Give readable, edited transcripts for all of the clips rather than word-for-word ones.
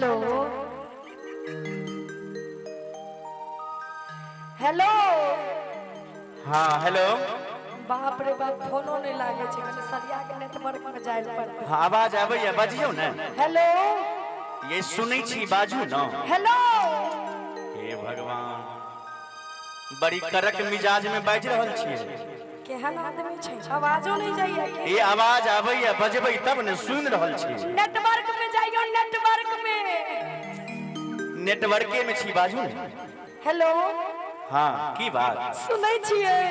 Hello hello. हाँ, hello. बाप रे बाप, फोनो नहीं लागे छै, कनी सरिया के नेटवर्क में जाय लए पड़तै। हाँ, आवाज आबैया, बजियौ ने। हेलो। ये सुनै छी, बाजू ने। हेलो। हे भगवान, बड़ी कड़क मिजाज में बाजि रहल छियै। केहन आदमी छै, आवाजो नहीं जाइया के? ये आवाज आबैया, बजबै तब ने, सुनि रहल छी। नेटवर्क में जाइयो, नेटवर्क में। नेटवर्के में छी, बाजू ने। हेलो। हाँ, की बात? सुनै छियै?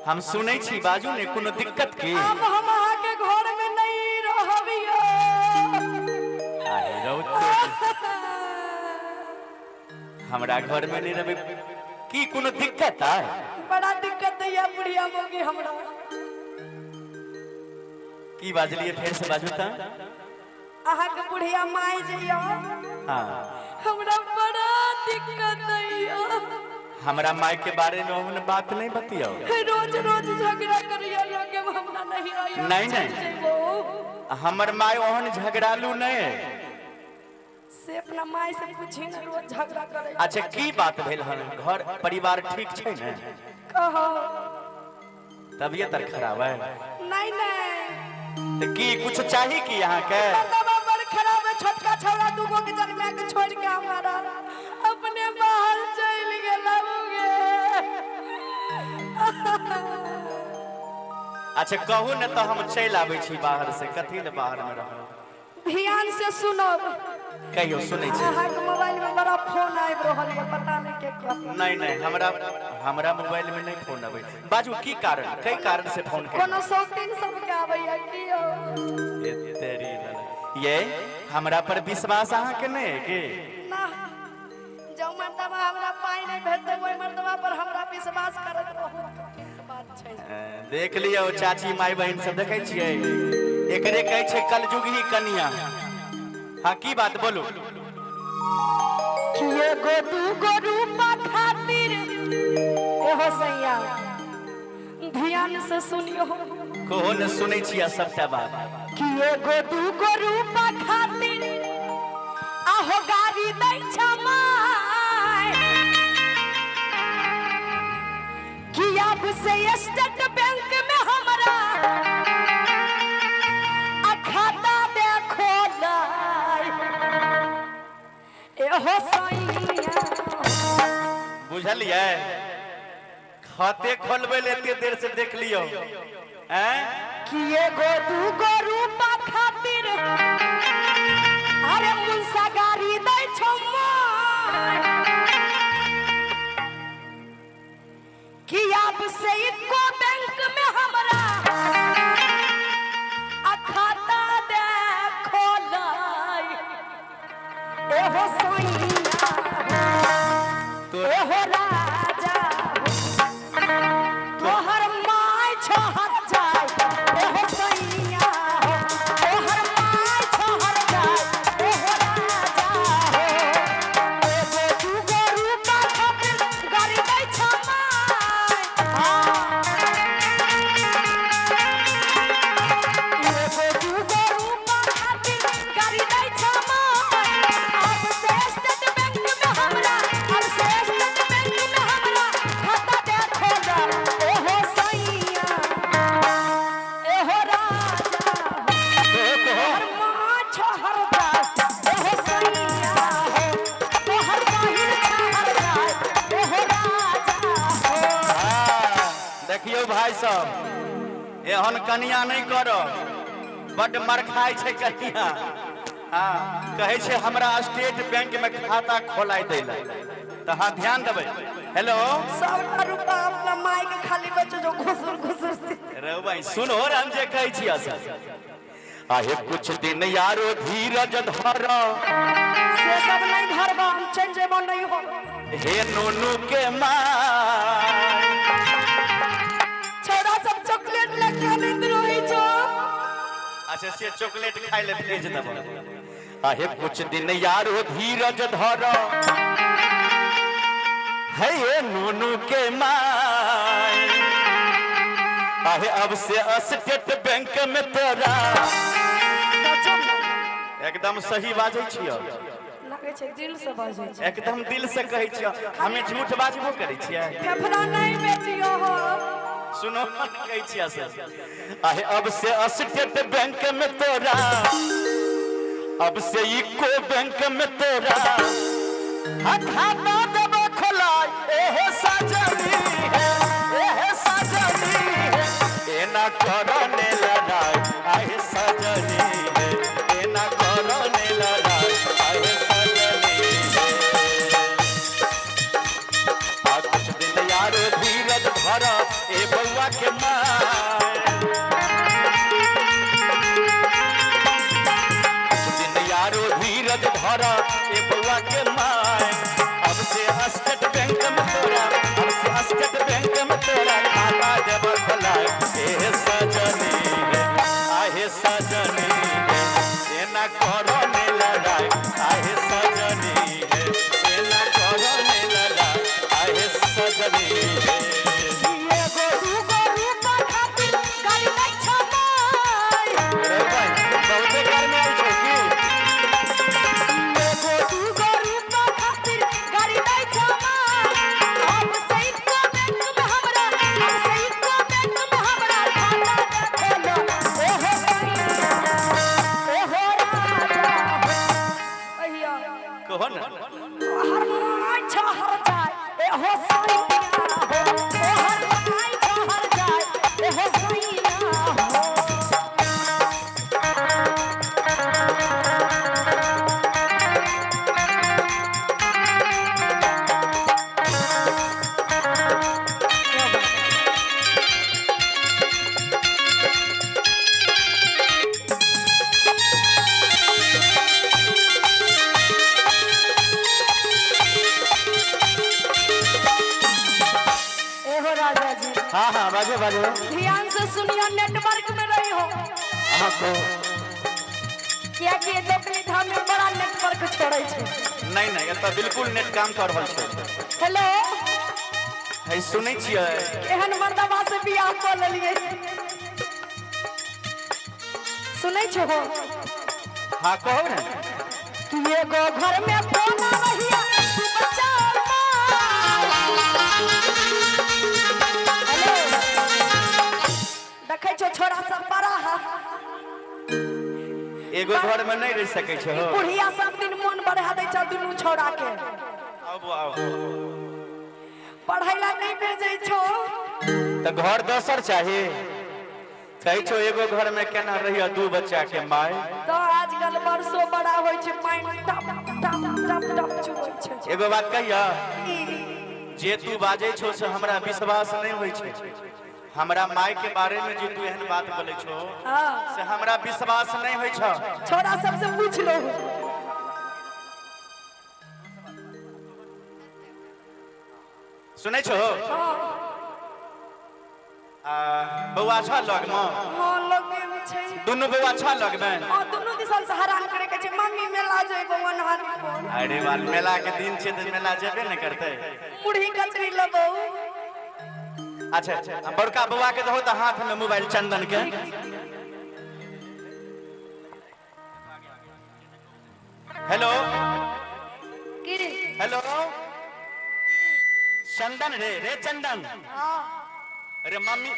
हम सुनै छी, बाजू ने, कोनो दिक्कत की? आब हम अहाँ के घर में नहीं रहबियो। आहे रौ तेरी। हमरा घर में नहीं रहबै की? कोनो दिक्कत आय? बड़ा दिक्कत दैया बुढ़िया मौगी हमरा। की बाजलियै? फेर से बाजू तऽ। अहाँके बुढ़िया माय जे यऽ, हमरा बड़ा दिक्कत दैया। हमरा माय के बारे में ओहन बात नहीं बतियाओ। रोज रोज झगड़ा करैया लगे, हमरा नहीं रहिया। नहीं, नहीं। हमर माय ओहन झगड़ालू नहीं है। से अपना माय से पूछी ने, रोज झगड़ा करे। अच्छा, की बात भेल हन? घर परिवार ठीक छै ने? कहो। तबियत आर खराब है? नहीं नहीं। तऽ की कुछ चाही की अहाँके? दवा बड़ खराब है। छोटका छौड़ा दूगो के जन्मा के छोड़ के हमारा अपने बाहर चल गेला गे। अच्छा, कहू ने तऽ हम चलि आबै छी बाहर से, कथी ले बाहर में रहब? ध्यान से सुनब। कहियो, सुनै छी। अहाँके मोबाइल में बड़ा फोन आबि रहल यऽ, पता नहि के कहत। नहीं नहीं, हमरा हमरा मोबाइल में नहीं फोन अबै। बाजू, की कारण, कई कारण से फोन केलहुँ? कोनो शौकीन सबके आबैया की यौ? ये तेरी भला। ये हमरा पर विश्वास अहाँके नहीं है की? ना, जब मर्तबा हमरा पाइ नहि भेटतै, ओहि मर्तबा पर हमरा विश्वास करत बहुत कठिन बात छै। देख लियौ चाची, माय बहिन सब, देखै छियै, एकरे कहै छै कलयुगी कनिया। हाँ, की बात, बोलू। कि एगो दूगो रूपा खातिर, एहो सैया, ध्यान से सुनियो। कहो ने, सुनै छियै सबटा बात। कि एगो दूगो रूपा खातिर आहो गाड़ी दै छ माय, कि अब से स्टेट बैंक में हमरा आ खाता दे खोलाय, एहो सैया। बुझलियै? खाते खोलबै ले एते देर से देख लियौ हैं। कि एगो दूगो रूपा खातिर अरे मुंसा गाड़ी दै छौ माय, कि आब से इको बैंक में हमरा आ खाता दे खोलाय, एहो सैया। तो एहो राजा, तोहर माय छोहर जाय, एहो सैया हो, तोहर माय छोहर जाय, एहो राजा हो। एगो दूगो रूपा खातिर गाड़ी दै छ माय, हाँ। एगो दूगो रूपा खातिर गाड़ी दै छ माय, अब से स्टेट बैंक में हमरा, अब से स्टेट बैंक में हमरा खाता दे खोला, एहो सैया, एहो राजा। कहो कहो। तोहर माँ छोहर जाय, एहो सैया हो, तोहर बहिन छोहर जाय, एहो राजा हो। हाँ, देखियौ भाई सब, एहन कनिया नहीं करो, बड मर खाइ छै कनिया। हाँ, कहै छै हमरा स्टेट बैंक में खाता खोलाय दै लए, तऽ हाँ, ध्यान देबै। हेलो। सबटा रूपा अपना माय के खाली बच्चो जो घुसुर घुसुर से। रे भाई, सुनो रे, हम जे कहै छियै से आहे, कुछ दिन यारो धीरज धर। से सब नहीं धरबा, हम चलि जेबो, नहीं हो। हे नोनू के माँ। छौड़ा सब चॉकलेट लग कानैत रहै छौ। अच्छा, से चॉकलेट खाइ ले भेज देब। आहे कुछ दिन यारो धीरज धर, हे ये नूनू के माय, आहे अब से स्टेट बैंक में तोरा सचो में। एकदम सही बाजै छियै। लगै छै दिल से बाजै छै। एकदम दिल से कहै छियै, हमे झूठ बाजबो करै छियै। फेफड़ा नहीं बेचियो हो। सुनो, कहै छियै से आहे अब से स्टेट बैंक में तोरा, अब से इको बैंक में तोरा हाँ खाता देबो खोलाय। एहे सजनी है, एहे सजनी है, एना करने लड़ाई। आहे सजनी है, एना करने लड़ाई। आहे सजनी है। आ कुछ दिन यारो धीरज धर ए बउआ के माय, कुछ दिन यारो धीरज धर ए बउआ के माय। अब से स्टेट बैंक में तोरा, अब से स्टेट बैंक में तोरा खाता देब खोलाय। ए सजनी हे, आहे सजनी हे, एना करो ने लड़ाई। आहे सजनी हे, एना करो ने लड़ाई। आहे सजनी हे। एगो दूगो रूपा खातिर गाड़ी दै छौ माय। रे भाई, बहुते गर्मी आयल छै की? एगो दूगो रूपा खातिर गाड़ी दै छौ माय। अब से इको बैंक में हमरा, अब से इको बैंक में हमरा खाता दे खोलो। ओहो सैया, ओहो राजा हो। अहिया कहो ने। हर माय छहर जाय, एहो सैया हो। ओ हर माय छहर जाय, एहो सैया हो। एहो राजा जी। हाँ हाँ, बाजो बाजो। ध्यान से सुनियो, नेटवर्क में रही हो। अहाँ को कियाकि ये दोकली धाम में बड़ा नेटवर्क छोड़े छै। नहीं नहीं, एतऽ बिल्कुल नेट काम कर रहल छै। हेलो। है, सुनै छियै? एहन मर्दबा से बियाह कऽ लेलियै। सुनै छो हो? हाँ, कहो ने। कि एगो घर में कोना रहिया तू बच्चा और माय। हेलो, देखै छो छोरा सब बड़ा हा। एगो घर में नहीं रह सकै छै हो। बुढ़िया सब दिन मोन बढ़ा दै छौ दुनू छोरा के। आबू आबू। पढ़ै ला नहीं भेजै छो। तऽ घर दोसर चाही। कहै छौ एगो घर में केना रहिय दू बच्चा के माय? तो आजकल बरसो बड़ा होइ छै, पानि टप टप टप टप चुबै छै। एगो बात कहिया? ई जे तू बाजै छौ से हमरा विश्वास नहीं होइ छै। हमरा माय के बारे में जे तू एहन बात बोलै छौ से हमरा विश्वास नहीं होइ छौ। छोरा सबसे पूछ लो। सुनै छौ? हाँ। आ, बौआ छ लगमे? हाँ, लगे में छै। दुनू बौआ छ लगमे? हाँ, दुनू दिसन से हैरान करे के छै, मम्मी मेला जेबो मनहारी फोन। अरे बाल, मेला के दिन छै तऽ मेला जेबे ने करतै। मुरही कचरी लेबो। अच्छा, आ बड़का बौआ के दहो तऽ हाथ में मोबाइल, चंदन के। हेलो। की? हेलो चंदन, रे रे चंदन। हाँ। अरे मम्मी,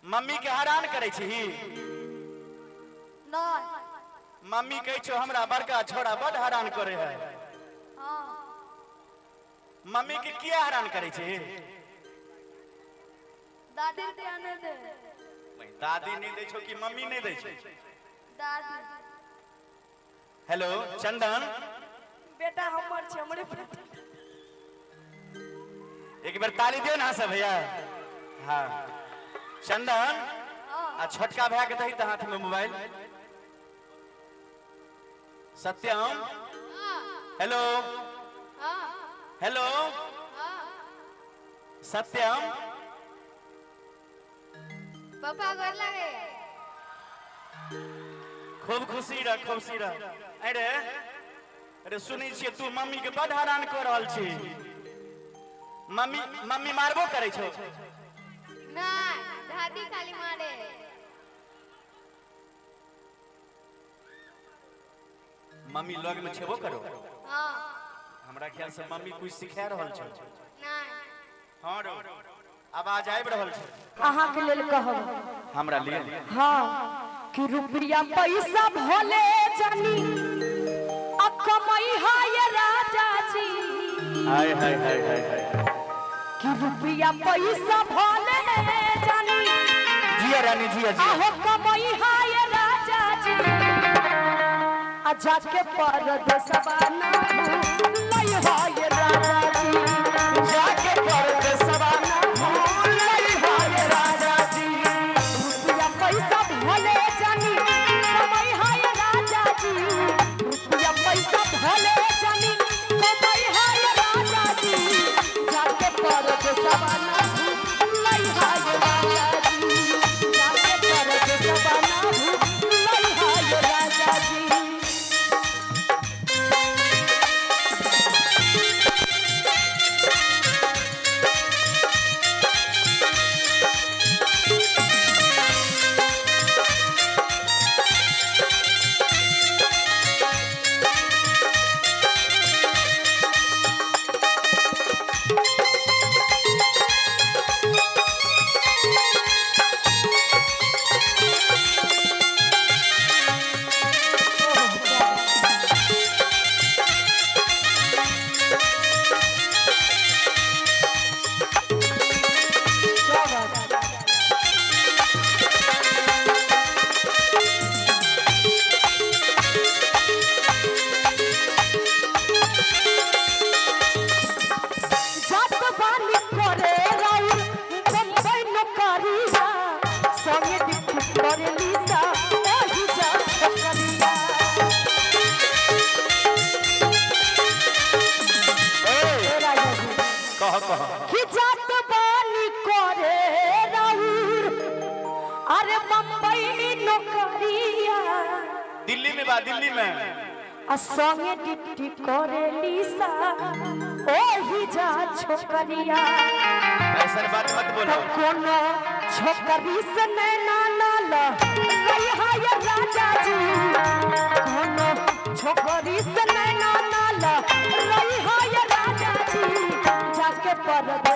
मम्मी के हैरान करै छी? नहीं। मम्मी कहै छौ हमरा बड़का छोरा बड हैरान करे है। हाँ। मम्मी के किया हैरान करै छी? दादी आने दे। दादी नहि दै छौ कि मम्मी नहि दै छै? दादी। हेलो चंदन। बेटा हमर छै, हमरे बेटा। एक बेर ताली दियौ ने सब भैया। हाँ चंदन, आ छोटका भैया के दही तऽ हाथ में mobile, Satyam. Hello. Hello Satyam. पापा, गोर लागे। खूब खुशी रह, खूब खुशी रह। अरे अरे, सुनै छियै तू मम्मी के बड हैरान कऽ रहल छी। मम्मी, मम्मी मारबो करै छौ? नहीं, दादी खाली मारे। मम्मी लग में छेबो करो। हाँ। हमरा ख्याल से मम्मी कुछ सिखा रहल छै। नहीं। हाँ रो, आवाज आबि रहल छै। अहाँ के लेल कहब। हमरा लिए? हाँ, कि रुपया पैसा भले जानी आ कमाई हाय राजा जी। हाय हाय हाय हाय हाय। कि रुपया पैसा भले जानी, जिया रानी जिया जिया। आहो कमाई हाय राजा जी, आ जाके परदेसवा ना भूलई हाय राजा जी, जाके परदेसवा ना भूलई हाय राजा जी। रुपया पैसा भले जानी कमाई हाय राजा जी, रुपया पैसा भले जानी कमाई हाय राजा जी, जाके परदेसवा ना भूलई हाय राजा जी, जाके परदेसवा ना भूलई हाय राजा जी। क्या बात है? जात बानी करे राउर बम्बई नौकरिया, संगे डिप्टी करे लीसा ओही जा छोकरिया। ए, ए राजा जी, कह कह। कि जात बानी करे राउर अरे बम्बई नौकरिया, दिल्ली में बा, दिल्ली में। आ संगे डिप्टी करे लीसा ओही जा छोकरिया। ऐसा बात मत तो बोलो। कोनो छोकरी से नैना नाल रही हाय राजा जी, कोनो छोकरी से नैना नाल रही हाय राजा जी, जाके परदेसवा